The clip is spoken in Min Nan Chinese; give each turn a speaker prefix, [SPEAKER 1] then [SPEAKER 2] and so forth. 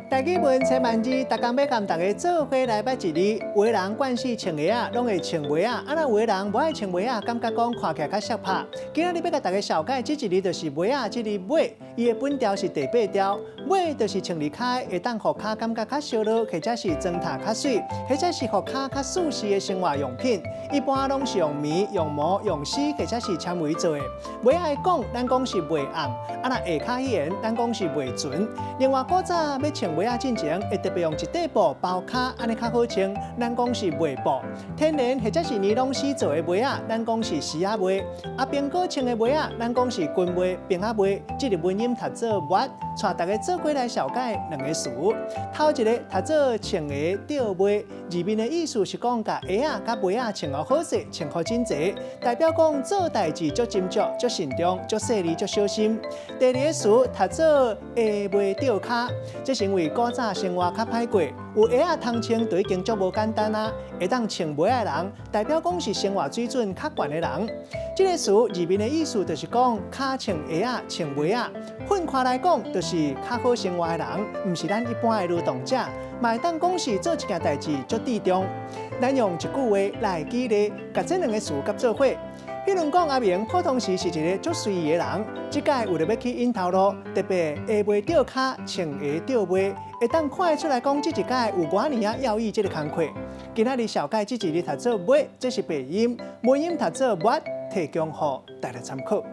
[SPEAKER 1] 台語文千萬字，逐工欲共大家做伙來捌一字。有的人慣勢穿鞋仔，攏會穿襪仔；啊，若有的人無愛穿襪仔，感覺講看起來較摔拍。今仔日欲共大家紹介這一字就是襪仔，這字尾，伊的本調是第八調。襪就是穿佇跤會當予跤感覺較燒熱，或者是裝塔較媠，或者是予跤較舒適的生活用品。一般攏是用棉、用毛、用絲，或者是纖維做的。襪仔的講，咱講是襪甕；啊，若下跤彼緣，咱講是襪船。另外，古早欲穿襪仔進前，會特別用一塊布包跤，按呢較好穿。咱講是襪布。天然或者是尼龍絲做的襪仔，咱講是絲仔襪。啊，蘋果穿的襪仔，咱講是軍襪、兵仔襪。這个文音讀做襪，帶大家做伙來紹介兩个詞。頭一个讀做穿鞋著襪，字面的意思是講共鞋仔佮襪仔穿予好勢，穿予整齊，代表講做代誌足斟酌、足慎重、足細膩、足小心。第二个詞讀做鞋襪著跤，這是因為古早生活較歹過，有鞋仔通穿就已經足無簡單啊。會當穿襪仔的人，代表講是生活水準較懸的人。這个詞字面的意思就是講，跤穿鞋仔穿襪仔，分開來講就是較好生活的人，毋是咱一般的勞動者，嘛會當講是做一件代誌足注重。咱用一句話來舉例，共這兩个詞佮做伙。比如講，阿明普通時是一个足隨意的人，這擺為著欲去𪜶頭路，特別鞋襪著跤，穿鞋著襪，會當看會出來講，這一擺有偌爾仔要意這个工課。今仔日紹介這一字讀做襪，這是白音，文音讀做襪，提供予大家參考。